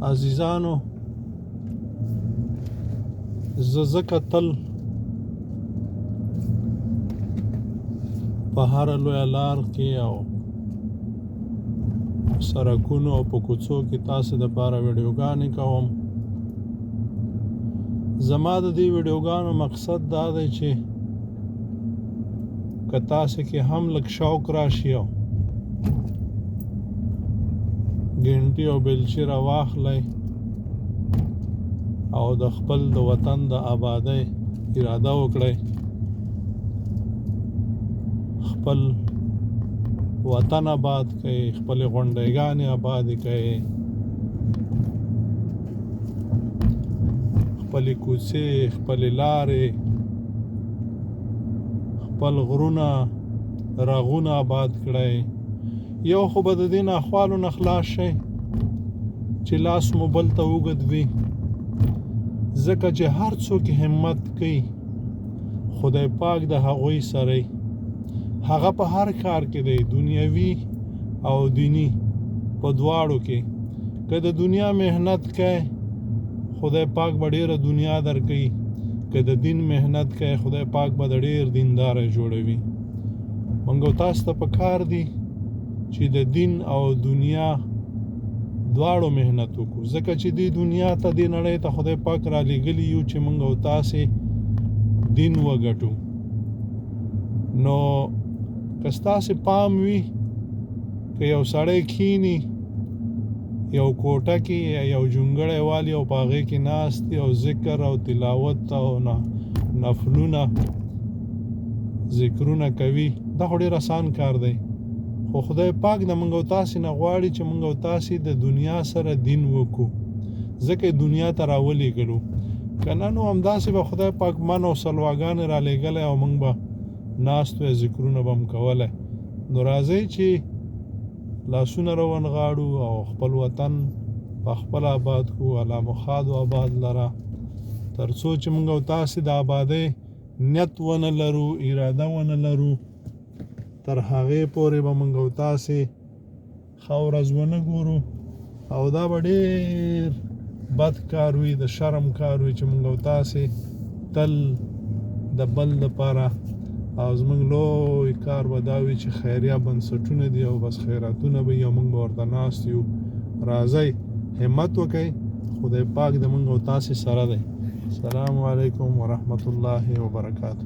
عزیزانو زه ځکه تل په هره لویه لار کې او سرکونو او په کوڅو کې تاسو د پاره ویډیوګانې کوم. زما د دې ویډیوګانو مقصد دا دی چې که تاسو کې هم لږ شوق راشي او ګنټي او بلچې را واخلئ او د خپل د وطن د آبادۍ اراده وکړئ، خپل وطن آباد کړئ، خپلې غونډیګانې آبادې کړئ، خپلې کوڅې، خپلې لارې، خپل غرونه رغونه آباد کړئ. یو خو به د دې ناخوالو نه خلاص شئ چې لاس مو بل ته اوږد وي، ځکه چې هر څوک همت کوي خدای پاک د هغوی سره، هغه په هر کار کې دی، دنیوي او دیني په دواړو کې. که د دنیا محنت کوي خدای پاک به ډیره دنیا درکوي، که د دین محنت کوي خدای پاک به د ډیر دیندار جوړوي. مونږ تاسو ته پکار دي چې د دین او دنیا دواړو محنت وکړو، ځکه چې دې دنیا ته، دې نړۍ ته خدای پاک را لېږلي یو چې مونږ او تاسې دین وګټو. نو که ستاسې پام وي، که یو سړی کښېني یو کوټه کې یو جونګړی والي او په هغې کې ناست دی او ذکر او تلاوت او نفلونه ذکرونه کوي، دا خو ډېر اسان کار دی. خو خدای پاک د موږ او تاسې نه غواړي چې موږ او تاسې د دنیا سره دین وکړو، ځکه دنیا ته راولېږلو. که نه نو همداسې به خدای پاک من او سلواګانې رالیږلی او موږ به ناست وی، ذکرونه به هم کولی. نو راځئ چې لاسونه راونغاړو او خپل وطن په خپل آباد کو، الله مو ښاد او آباد لره. تر څو چې موږ او تاسې د آبادۍ نیت ونه لرو، اراده ونه لرو، تر هغې پورې به موږ او تاسې ښه ورځ ونه ګورو. او دا به ډېر بد کار وي، د شرم کار وي چې موږ او تاسې تل د بل لپاره، او زموږ لوی کار به دا وي چې خیریه بنسټونه دي او بس خیراتونه به وي او موږ به ورته ناست یو. راځئ همت وکړئ، خدای پاک د موږ او تاسې سره دی. السلام علیکم ورحمت الله وبرکاته.